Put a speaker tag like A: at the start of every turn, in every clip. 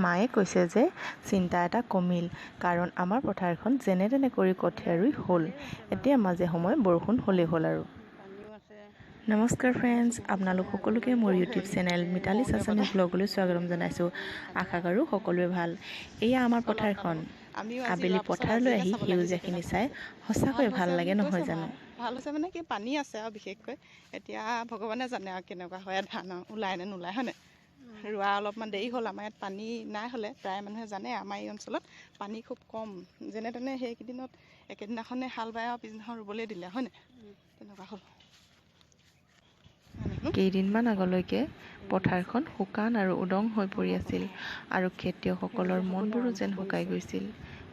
A: মায়ে কৈছে যে চিন্তা এটা কমিল, কাৰণ আমাৰ পথাৰখন যেনে তেনে কৰি কঠীয়া ৰুই হ'ল। এতিয়া মাজে সময়ে বৰষুণ হ'লেই হ'ল আৰু। নমস্কাৰ ফ্ৰেণ্ডছ, আপোনালোক সকলোকে মোৰ ইউটিউব চেনেল মিতালীছ আছামিজ ব্লগলৈ স্বাগতম জনাইছোঁ। আশা কৰোঁ সকলোৱে ভাল। এয়া আমাৰ পথাৰখন। আবেলি পথাৰলৈ আহি সেউজীয়াখিনি চাই সঁচাকৈ ভাল লাগে, নহয় জানো?
B: ভাল হৈছে মানে কি, পানী আছে আৰু বিশেষকৈ এতিয়া ভগৱানে জানে আৰু কেনেকুৱা হয়, ধান ওলাই নে নোলায়, হয়নে? ৰোৱা অলপমান দেৰি হ'ল, আমাৰ ইয়াত পানী নাই হ'লে প্ৰায় মানুহে জানে আমাৰ এই অঞ্চলত পানী খুব কম। যেনে তেনে সেইকেইদিনত একেদিনাখনে হাল বাই আৰু পিছদিনাখন ৰুবলৈ দিলে, হয়নে? তেনেকুৱা হ'ল।
A: কেইদিনমান আগলৈকে পথাৰখন শুকান আৰু উদং হৈ পৰি আছিল আৰু খেতিয়কসকলৰ মনবোৰো যেন শুকাই গৈছিল।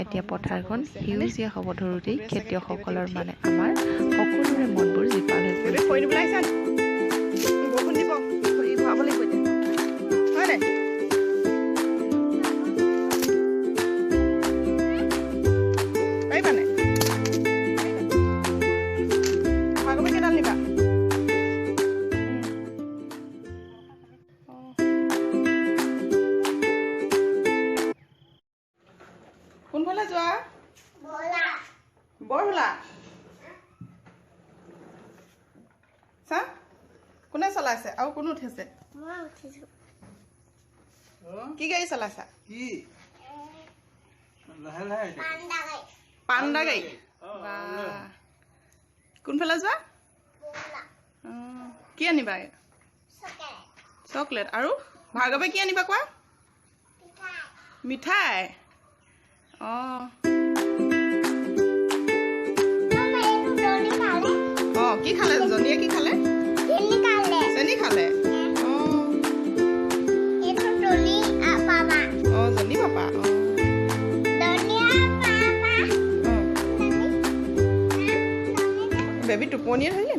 A: এতিয়া পথাৰখন সেউজীয়া হ'ব ধৰোঁতেই খেতিয়কসকলৰ মানে আমাৰ সকলোৰে মনবোৰ জীপাল হৈ পৰিছে।
B: কোনফালে যোৱা? বৰহোলা। চা, কোনে চলাইছে আৰু কোন উঠিছে? কি গাড়ী চলাইছা? পাণ্ডা গাড়ী। কোনফালে যোৱা? কি আনিবা? চকলেট। আৰু ভাৰ্গৱে কি আনিবা কোৱা? মিঠাই। অঁ অঁ, কি খালে জনীয়ে? কি খালে? চেনি খালে। অঁ, জনী পাপা। অঁ, বেবী টোপনিয়ে ধৰিলে।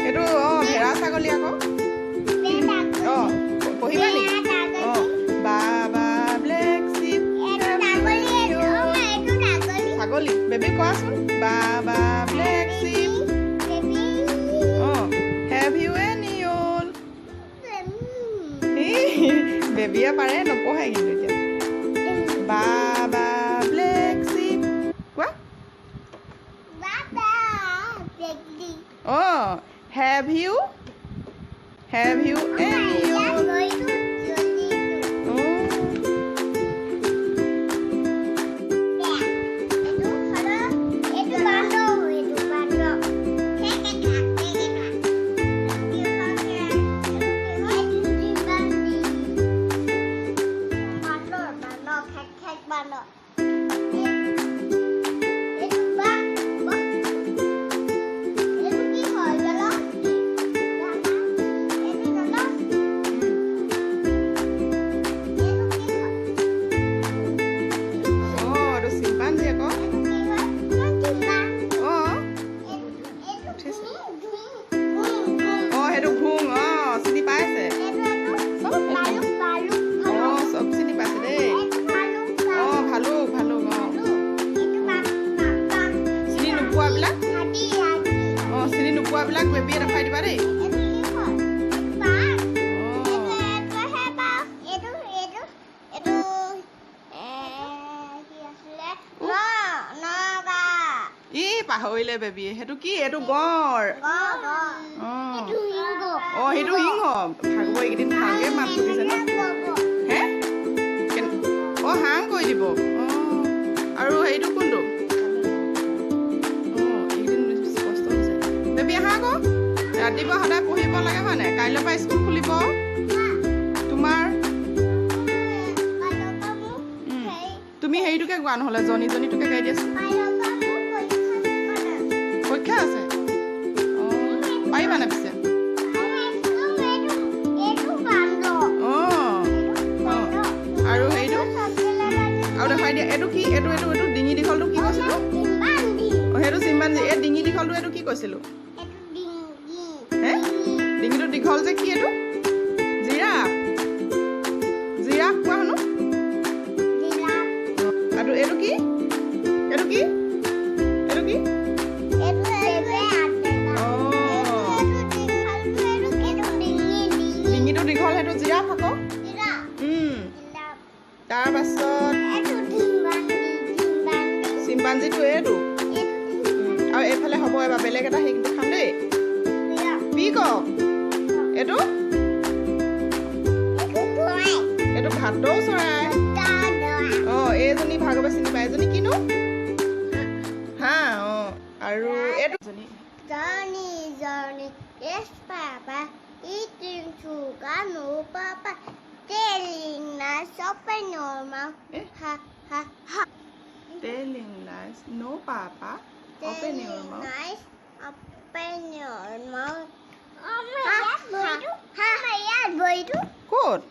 B: এইটো অঁ ভেড়া ছাগলী আকৌ। অঁ, পঢ়িবা নেকি? অঁ, বাবা ব্লেক চিপ ছাগলী। বেবী কোৱাচোন, বাবা ব্লেক চিপ। অঁ, have U any all? বেবীয়ে পাৰে, নপঢ়ে কিন্তু এতিয়া। বাবা ব্লেক চিপ কোৱা। অঁ, have you any all? নোপোৱাবিলাক বেবীয়ে দেখুৱাই দিবা দেই। ই পাহৰিলে বেবীয়ে। সেইটো কি? এইটো গঁড়। অঁ, সেইটো সিংহ। ভাগব এইকেইদিন ভালকে মাত ফুটিছে ন? হে, অঁ, হাং কৰি দিব। অঁ, আৰু হেৰিটো কোনটো? বেবী আহা আকৌ, ৰাতিপুৱা সদায় পঢ়িব লাগে, হয় নাই? কাইলৈৰ পৰা স্কুল খুলিব তোমাৰ। তুমি হেৰিটোকে গোৱা নহ'লে, জনী জনীটোকে গাই দিয়াচোন। পৰীক্ষা আছে? অঁ, পাৰিবানে পিছে? অঁ অঁ, আৰু হেৰিটো আৰু দেখুৱাই দিয়া। এইটো কি? এইটো এইটো এইটো ডিঙি দীঘলটো কি কৈছিলোঁ? অঁ, সেইটো চিম্পাঞ্জী। এই ডিঙি দীঘলটো এইটো কি কৈছিলোঁ? হে, ডিঙিটো দীঘল যে কি? এইটো জিৰাফ। জিৰাফ কোৱা শুনো। আৰু এইটো কি? এইটো কি? এইটো কি? ডিঙিটো হ'ব, এবাৰ বেলেগ এটা হেৰি দেখাম দেই। পিকক। এইটো এইটো ভাটৌ চৰাই। অঁ, এইজনী ভাৰ্গৱে চিনি পায়। এজনী কিনো? হাঁহ। অঁ, আৰু এইটো
C: Johnny, Johnny, yes, Papa, eating sugar, no, Papa, telling lies, open your mouth, ha, ha, ha.
B: Telling lies, no, Papa, open your mouth.
C: Lies, open your mouth. Ha, ha, ha.
B: ক'ত?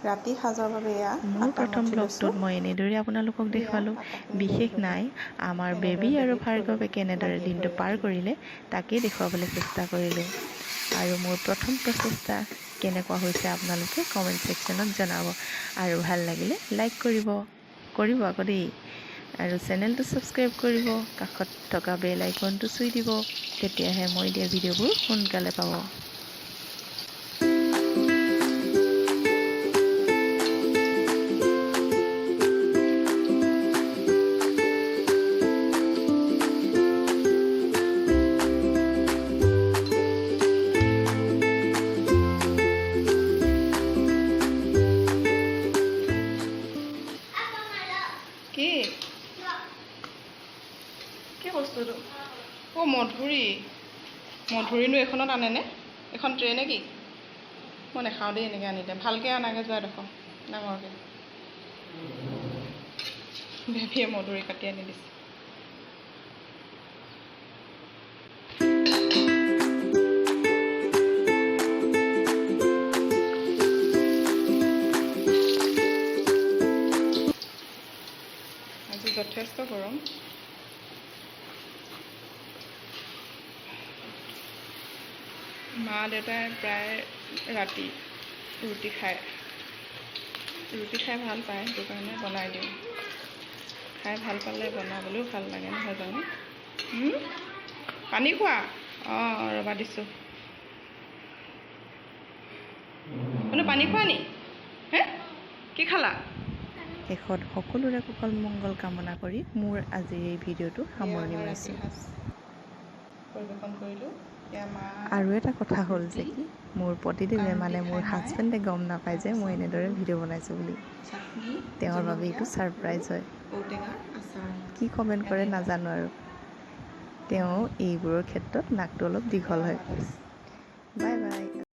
B: ৰাতি সাজৰ বাবে এয়া
A: মোৰ প্ৰথম ব্লগটোত মই এনেদৰে আপোনালোকক দেখুৱালোঁ। বিশেষ নাই, আমাৰ বেবী আৰু ভাৰ্গৱে কেনেদৰে দিনটো পাৰ কৰিলে তাকেই দেখুৱাবলৈ চেষ্টা কৰিলোঁ। আৰু মোৰ প্ৰথম প্ৰচেষ্টা কেনেকুৱা হৈছে আপোনালোকে কমেণ্ট ছেকশ্যনত জনাব, আৰু ভাল লাগিলে লাইক কৰিব কৰিব আকৌ দেই, আৰু চেনেলটো ছাবস্ক্ৰাইব কৰিব, কাষত থকা বেল আইকনটো চুই দিব, তেতিয়াহে মই দিয়া ভিডিঅ'বোৰ সোনকালে পাব।
B: কি কি বস্তুটো? অ', মধুৰি। মধুৰিনো এইখনত আনেনে? এইখন ট্ৰে নে কি? মই নাখাওঁ দেই এনেকৈ আনিলে। ভালকৈ আনাগৈ যোৱা দেখোন, ডাঙৰকৈ। বেবীয়ে মধুৰি কাটি আনি দিছে। আজি যথেষ্ট গৰম। মা দেউতাই প্ৰায় ৰাতি ৰুটি খায়, ৰুটি খাই ভাল পায়, সেইটো কাৰণে বনাই দিওঁ। খাই ভাল পালে বনাবলৈও ভাল লাগে, নহয় জানো? পানী খোৱা? অঁ, ৰ'বা দিছোঁ। মানে পানী খোৱা নি? হে, কি খালা?
A: শেষত সকলোৰে কুশল মংগল কামনা কৰি মোৰ আজিৰ এই ভিডিঅ'টো সামৰণি মাৰিছোঁ।
B: পৰিৱেশন কৰিলোঁ।
A: আৰু এটা কথা হ'ল যে কি, মোৰ পতিদেৱে মানে মোৰ হাজবেণ্ডে গম নাপায় যে মই এনেদৰে ভিডিঅ' বনাইছোঁ বুলি। তেওঁৰ বাবে এইটো ছাৰপ্ৰাইজ হয়। কি কমেণ্ট কৰে নাজানো আৰু। তেওঁ এইবোৰৰ ক্ষেত্ৰত নাকটো অলপ দীঘল হয়। Bye bye.